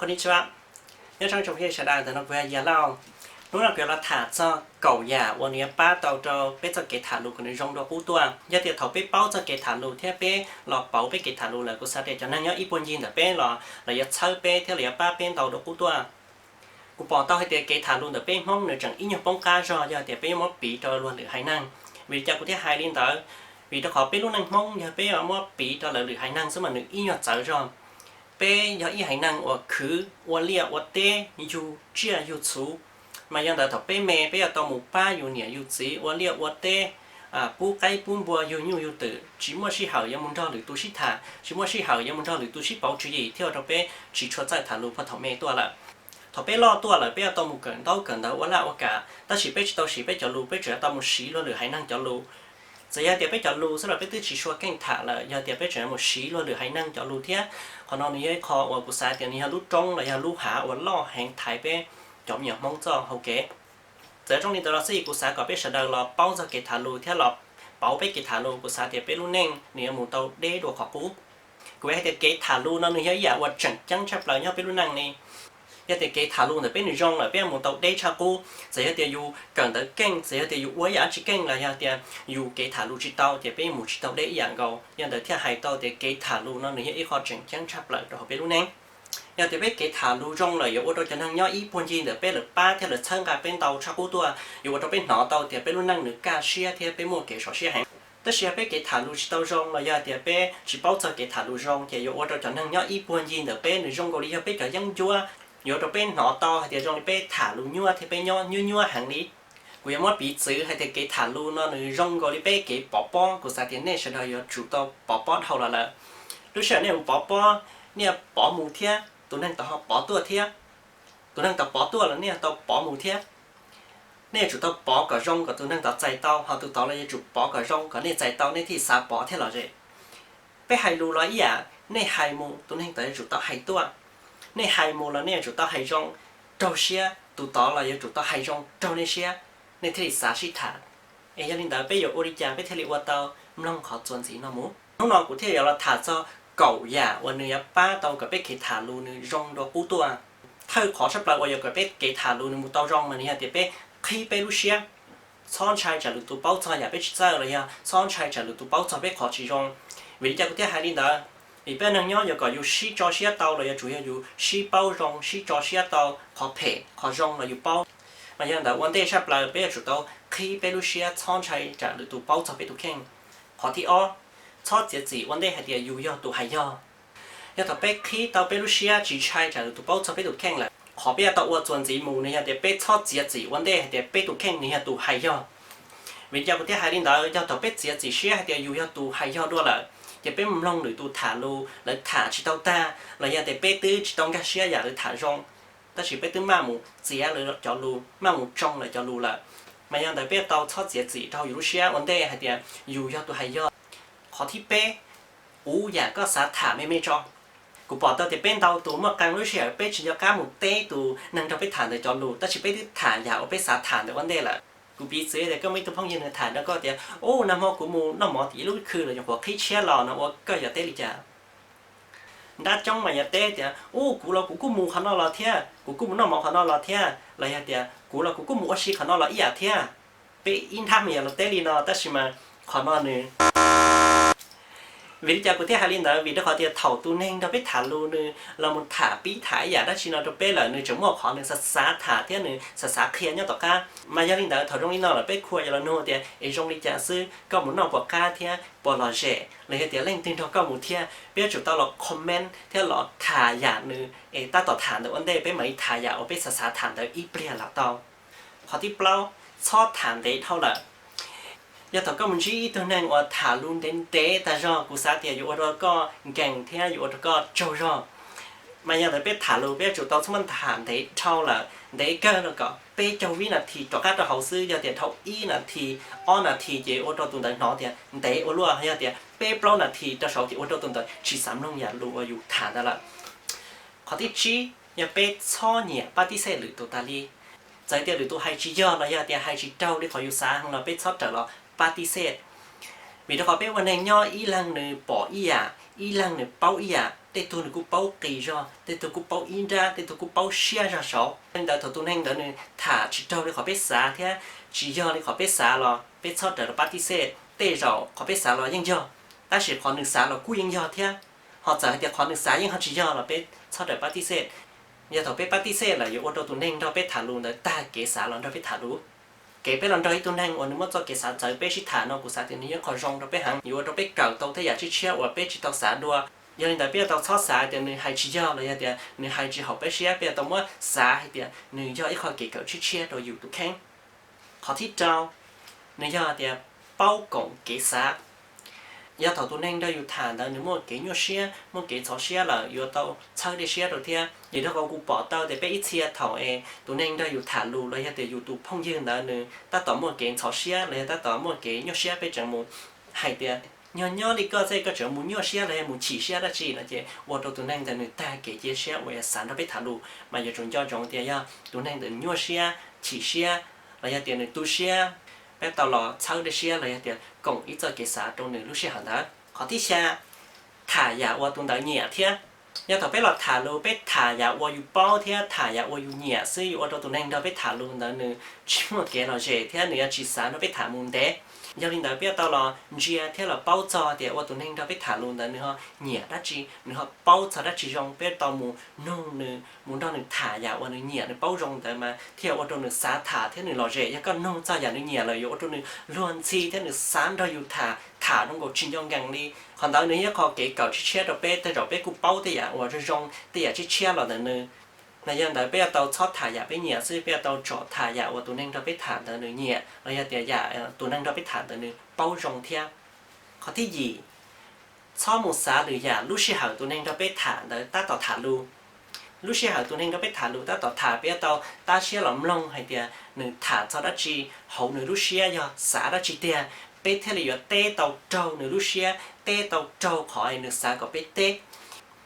Ko ni tshua, nyob zoo tsoom phooj ywg sawv daws, ntawm no kuv yog Yaj Lauj. Hnub no kuv yuav los tham txog kaum yam uas nws yuav pab tau rau peb txoj kev tham lus kom nws zoo dua qub tuaj. Yog tias thaum peb paub txoj kev tham lus thiab peb los pauv peb kev tham lus lawm, kuv xav tias cov neeg nyob ib puag ncig ntawm peb los lawv yuav txhawb peb thiab lawv yuav pab peb ntau dua qub tuaj. Kuv pom tau hais tias kev tham lus ntawm peb Hmoob nws tseem ib nyuag poob qab zog yog tias peb yuav muab piv rau luag lwm haiv neeg. Vim li cas kuv thiaj hais li ntawd? Vim rau qhov peb lub neej Hmoob yog peb muab piv rau lawv lwm haiv neeg xwb mas nws ib nyuag txawv zog. Peb yog ib haiv neeg uas khwv ua liaj ua teb, yug tsiaj yug txhu, mas yog ntawd thaum peb me peb yuav tau mus pab yus niam yus txiv ua liaj ua teb, pub qaib pub npua, yug nyuj yug twm, tsis muaj sij hawm yuav mus nrog lwm tus sib tham, tsis muaj sij hawm yuav mus nrog lwm tus sib pauv tswv yim, thiaj ua rau peb tsis tshua txawj tham lus puag thaum me tuaj lawm. Thaum peb loj tuaj lawm peb yuav tau mus kawm ntaub kawm ntawv ua laj ua kam, tab sis peb tsis tau siv peb cov lus, peb tseem yuav tau mus siv luag lwm haiv neeg cov lus. Txawm yog tias peb cov lus xwb los peb twb tsis tshua keej tham lawm, yog tias peb tseem yuav mus siv luag lwm haiv neeg cov lus thiab. Qhov no nws yog ib qho uas kuv xav tias nws yog lub roob los yog lub hav uas loj heev thaiv peb cov me nyuam Hmoob txoj hau kev. Txawm zoo li ntawd los xij, kuv xav kom peb sawv daws los paub txog kev tham lus thiab los pauv peb kev tham lus, kuv xav tias peb lub neej nws yuav mus tau deb dua qhov qub. Kuv hais tias kev tham lus no nws yog ib yam uas tseem ceeb tshaj plaws nyob peb lub neej li. Yog tias kev tham lus ntawm peb nws zoo lawm peb yuav mus tau deb tshaj qub. Txawm yog tias yus kawm ntawv keej, txawm yog tias yus ua ib yam dab tsi keej los yog tias yus kev tham lus tsis tau ces peb mus tsis tau deb ib yam nkaus. Yog ntawd thiaj hais tau tias kev tham lus no nws yog ib qho tseem ceeb tshaj plaws rau hauv peb lub neej. Yog tias peb kev tham lus zoo lawm yuav ua rau cov neeg nyob ib puag ncig ntawm peb lawv pab thiab lawv txhawb nqa peb ntau tshaj qub tuaj, yuav ua rau peb hnov tau tias peb lub neej nws kaj siab thiab peb muaj kev sov siab heev. Tab sis yog peb kev tham lus tsis tau zoo los yog tias peb tsis paub txog kev tham lus zoo ces yuav ua rau cov neeg nyob ib puag ncig ntawm peb nws zoo nkaus li yog peb cov yeeb ncuab, yuav ua rau peb hnov tau hais tias zoo li peb tham lus nyuaj thiab peb nyob nyuaj nyuaj heev li. Kuv yuav muab piv txwv hais tias kev tham lus no nws zoo nkaus li peb kev pov pob, kuv xav tias nej sawv daws yuav tsum tau pov pob dhau los lawm. Lub sij hawm nej mus pov pob, nej pov mus thiab tus neeg tod ho pov tuaj thiab, tus neeg tod pov tuaj los nej tau pov mus thiab. Nej yuav tsum tau pov kom zoo kom tus neeg tod txais tau, ho tus tod los yuav tsum pov kom zoo kom nej txais tau nej thiaj xav pov thiab los ze. Peb hais lus los ib yam, nej hais mus tus neeg tod yuav tsum tau hais tuaj. Nej hais mus los nej yuav tsum tau hais zoo raug siab, tus tod los yuav tsum tau hais zoo raug nej siab, nej thiaj li xav sib tham. Es yog li ntawd peb yuav ua li cas peb thiaj li ua tau? Mloog qhov txuas ntxiv no mus. Hnub no kuv thiaj yuav los tham txog kaum yam uas nws yuav pab tau kom peb kev tham lus nws zoo dua qub tuaj. Thawj qhov tshaj plaws uas yuav kom peb kev tham lus nws mus tau zoo mas nws yog tias peb qhib peb lub siab, txhob ntshai tsam lwm tus paub txog yam peb tsis txawj los yog txhob ntshai tsam lwm tus paub txog peb qhov tsis zoo. Vim li cas kuv thiaj hais li ntawd? Vim peb neeg nyob yuav kom yus sib tso siab tau los yuav tsum yog yus sib paub zoo, sib tso siab tau, qhov phem qhov zoo los yus paub. Mas yog ntawd ua ntej tshaj plaws peb yuav tsum tau qhib peb lub siab txhob ntshai tsam lwm tus paub txog peb tus kheej. Qhov thib ob, txhob txiav txim ua ntej hais tias yus yog tus hais yog. Yog thaum peb qhib tau peb lub siab tsis ntshai tsam lwm tus paub txog peb tus kheej lawm, qhov peb yuav tau ua txuas ntxiv mus nws yog tias peb txhob txiav txim ua ntej hais tias peb tus kheej nws yog tus hais yog. Vim li cas kuv thiaj hais li ntawd? Yog thaum peb txiav txim siab hais tias yus yog tus hais yog dua lawm, ces peb mus mloog lwm tus tham lus lawv tham tsis tau tag los yog tias peb twb tsis tau nkag siab yam lawv tham zoo, tab sis peb twb maj mus txiav lawv cov lus, maj mus tsoo lawv cov lus lawm. Mas yog ntawd peb tau txhob txiav txim rau yus lub siab ua ntej hais tias yus yog tus hais yog. Qhov thib peb, uv yam koj xav tham me me tso. Kuv pom tau tias peb ntau tus muaj qee lub sij hawm peb tsis nco qab mus teb tus neeg nrog peb tham ntawd cov lus, tab sis peb twb tham yam uas peb xav tham ntawd ua ntej lawm. Kuv piv txwv tias koj muaj ib tug phooj ywg nws tham rau koj tias, ub, nag hmo kuv mus noj mov tim ib lub khw los nyuam qhuav qhib tshiab los no, ua koj yuav teb li cas? Nrab coob mas yuav teb tias, ub, kuv los kuv kuj mus qhov no los thiab, kuv kuj mus noj mov qhov no los thiab, los yog tias kuv los kuv kuj mus ua si qhov no los ib yam thiab. Peb ib nrab mas yog los teb li no, tab sis mas qhov no nws Vim li cas kuv thiaj hais li ntawd? Vim rau qhov tias thaum tus neeg nrog peb tham lus nws los mus tham pib tham ib yam dab tsi no rau peb lawm, nws tseem muaj qhov nws xav xav tham thiab nws xav xav qhia nyob tom qab. Mas yog li ntawd thaum zoo li no lawm peb khuam yuav los nug tias, es zoo li cas xwb, koj mus noj puas qab thiab puas lom zem, los yog tias leej twg nrog koj mus thiab? Peb yuav tsum tau los comment thiab los tham yam nws es tab tom tham ntawd ua ntej peb mam li tham yam uas peb xav xav tham ntawd ib pliag los tau. Qhov thib plaub, txhob tham ntev dhau lawm. Yog thaum koj mus ntsib ib tug neeg uas tham lus ntev ntev tag zog, kuv xav tias yuav ua rau koj nkees thiab yuav ua rau koj tsaug zog. Mas yog ntawd peb tham lus peb yuav tsum tau txhob muab tham ntev dhau lawm, ntev kawg los kom peb caug vib nas this rov qab rau hauv xwb. Yog tias dhau ib nas this, ob nas this ces ua rau tus ntawd hnov tias ntev ua luaj. Yog tias peb plaub nas this rau saud ces ua rau tus ntawd tsis xav mloog yam lus uas yus tham ntawd lawm. Qhov thib tsib, yog peb txhob nyiam pab tib xej lwm tus tas li. Txawm tias lwm tus hais tsis yog los yog tias hais tsis raug li qhov yus xav heev los peb txhob rawm los pab tib xej. Vim rau qhov peb ua neeg nyob ib leeg nws pom ib yam, ib leeg nws paub ib yam. Tej tug nws kuj paub qis zog, tej tug kuj paub ib nrab, tej tug kuj paub siab zog saud. Li ntawd thaum tus neeg ntawd nws tham tsis raug li qhov peb xav thiab tsis yog li qhov peb xav los peb txhob rawm los pab tib xej. Tej zaum qhov peb xav los yeej yog, tab sis qhov nws xav los kuj yeej yog thiab. Ho txawm hais tias qhov nws xav yeej ho tsis yog los peb txhob rawm pab tib xej. Yog thaum peb pab tib xej lawm yuav ua rau tus neeg nrog peb tham lus ntawd tag kev xav los nrog peb tham lus. Kev peb los nrog ib tug neeg uas nws muaj txoj kev xav txawv peb sib tham no kuv xav tias nws yeej qhov zoo rau peb heev, yuav ua rau peb kawm tau tej yam tshiab tshiab uas peb tsis tau xav dua. Yog li ntawd peb yuav tau txhob xav tias nws hais tsis yog los yog tias nws hais tsis haum peb siab, peb yuav tau muab xav hais tias nws yog ib qho kev kawm tshiab tshiab rau yus tus kheej. Qhov thib rau, nws yog tias paub koom kev xav. Yog thaum tus neeg nrog yus tham ntawd nws muaj kev nyuaj siab, muaj kev ntxhov siab lawm yuav tau txhawb dej siab rau thiab. Vim rau qhov kuv pom tau tias peb ib txhia thaum es tus neeg nrog yus tham lus los yog tias yus tus phooj ywg ntawd nws tab tom muaj kev ntxhov siab los yog tab tom muaj kev nyuaj siab peb tseem mus hais tias, nyob nyob li koj xwb koj tseem mus nyuaj siab los yog mus chim siab dab tsi no ces ua rau tus neeg ntawd nws tag kev cia siab uas xav nrog peb tham lus. Mas yuav tsum nco ntsoov tias yog tus neeg ntawd nyuaj siab, chim siab los yog tias nws tu siab, peb tau los txhawb dej siab los yog tias koom ib txoj kev xav rau nws lub sij hawm ntawd. Qhov thib xya, tham yam uas tus ntawd nyiam thiab. Yog thaum peb los tham lus peb tham yam uas yus paub thiab tham yam uas yus nyiam xwb yuav ua rau tus neeg nrog peb tham lus ntawd nws tsis muaj kev lom zem thiab nws yuav tsis xav nrog peb tham mus ntev. Yog li ntawd peb yuav tau los ntsia thiab los paub txog tias ua tus neeg nrog peb tham lus ntawd nws ho nyiam dab tsi, nws ho paub txog dab tsi zoo, peb tau mus nug nws, mus nrog nws tham yam uas nws nyiam nws paub zoo ntawd mas thiaj ua rau nws xav tham thiab nws lom zem. Yog koj nug txog yam nws nyiam lawm yuav ua rau nws luag ntxhi thiab nws xav nrog yus tham, tham zoo nkaus tsis nco nkees li. Qhov ntawd nws yog ib qho kev kawm tshiab tshiab rau peb, tej zaum peb kuj paub tej yam uas zoo zoo, tej yam tshiab tshiab los ntawm nws. Mas yog ntawd peb yuav tau txhob tham yam peb nyiam xwb, peb yuav tau tsom tham yam uas tus neeg nrog peb tham ntawd nws nyiam los yog tias yam tus neeg nrog peb tham ntawd nws paub zoo thiab. Qhov thib yim, txhob mus xav lwm yam lub sij hawm tus neeg nrog peb tham ntawd tab tom tham lus. Lub sij hawm tus neeg nrog peb tham lus tab tom tham peb yuav tau tab siab los mloog hais tias nws tham txog dab tsi, hauv nws lub siab yog xav dab tsi tiag, peb thiaj li yuav teb tau raug nws lub siab, teb tau raug qhov nws xav kom peb teb.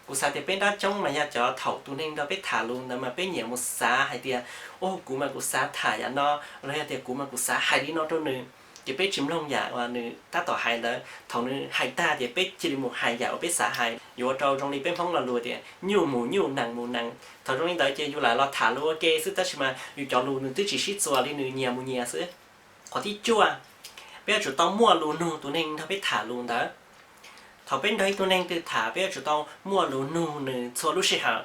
Kuv xav tias peb nrab coob mas yog cov thaum tus neeg nrog peb tham lus ntawd mas peb nyiam mus xav hais tias, o kuv mas kuv xav tham yam no, los yog tias kuv mas kuv xav hais li no rau nws. Ces peb tsis mloog yam uas nws tab tom hais ntawd, thaum nws hais tag ces peb cia li mus hais yam uas peb xav hais, yuav ua rau zoo li peb Hmoob lo lus tias nyuj mus nyuj, nees mus nees. Thaum zoo li ntawd ces yus lam los tham lus ua ke xwb tab sis mas yus cov lus nws twb tsis sib txuas li, nws nyias mus nyias xwb. Qhov thib cuaj, peb yuav tsum tau muaj lus nug tus neeg nrog peb tham lus ntawd. Thaum peb nrog ib tug neeg twg tham peb yuav tsum tau muaj lus nug nws txhua lub sij hawm.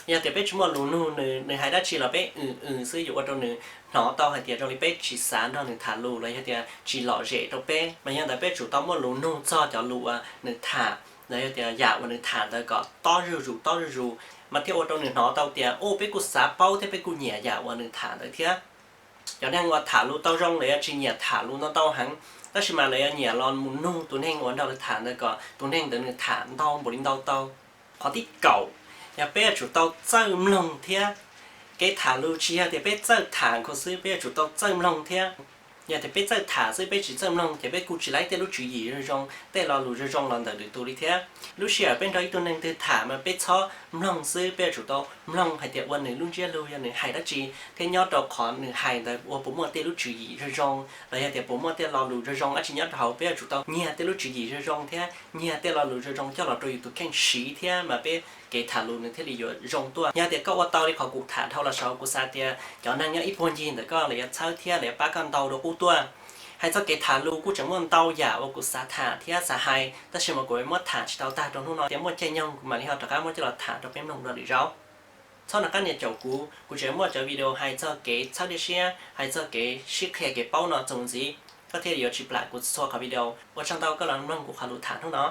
Yog tias peb tsis muaj lus nug nws, nws hais dab tsi los peb w w xwb yuav ua rau nws hnov tau hais tias zoo li peb tsis xav nrog nws tham lus los yog tias tsis lom zem rau peb. Mas yog ntawd peb yuav tsum tau muaj lus nug txog cov lus uas nws tham los yog tias yam uas nws tham ntawd kom tob zuj zus tob zuj zus, mas thiaj ua rau nws hnov tau tias o peb kuj xav paub thiab peb kuj nyiam yam uas nws tham ntawd thiab. Cov neeg uas tham lus tau zoo lawv yuav tsis nyiam tham lus ntau ntau heev, tab sis mas lawv yuav nyiam los mus nug tus neeg uas nrog lawv tham ntawd kom tus neeg ntawd nws tham ntau npaum li ntau tau. Qhov thib kaum, yog peb yuav tsum tau txawj mloog thiab. Kev tham lus tsis yog tias peb txawj tham nkaus xwb, peb yuav tsum tau txawj mloog thiab. Yog tias peb txawj tham xwb peb tsis txawj mloog ces peb kuj tsis laib tej lub tswv yim zoo zoo, tej lo lus zoo zoo los ntawm lwm tus li thiab. Lub sij hawm peb nrog ib tug neeg twg tham mas peb txhob mloog xwb, peb yuav tsum tau mloog hais tias ua nws lub ntsiab lus yog nws hais dab tsi, thiab nyob rau qhov nws hais ntawd ua puas muaj tej lub tswv yim zoo zoo los yog tias puas muaj tej lo lus zoo zoo dab tsi nyob rau hauv. Peb yuav tsum tau nyiag tej lub tswv yim zoo zoo thiab nyiag tej lo lus zoo zoo coj los rau yus tus kheej siv thiab mas peb kev tham lus nws thiaj li yuav zoo tuaj. Yog tias koj ua tau li qhov kuv tham dhau los saud, kuv xav tias cov neeg nyob ib puag ncig ntawm koj lawv yuav txhawb thiab lawv yuav pab koj ntau dua qub tuaj. Hais txog kev tham lus kuj tseem muaj ntau yam uas kuv xav tham thiab xav hais, tab sis mas kuv muab tham tsis tau tag rau hnub no, tias muaj caij nyoog kuv mam li ho rov qab muab coj los tham rau peb mloog dua lwm zaus. Txhob nco qab nias caum kuv, kuv tseem muaj cov video hais txog kev txhawb dej siab, hais txog kev sib qhia kev paub no txuas mus ntxiv, koj thiaj li yuav tsis plam kuv txhua qhov video. Ua tsaug ntau koj los mloog kuv qhov lus tham hnub no.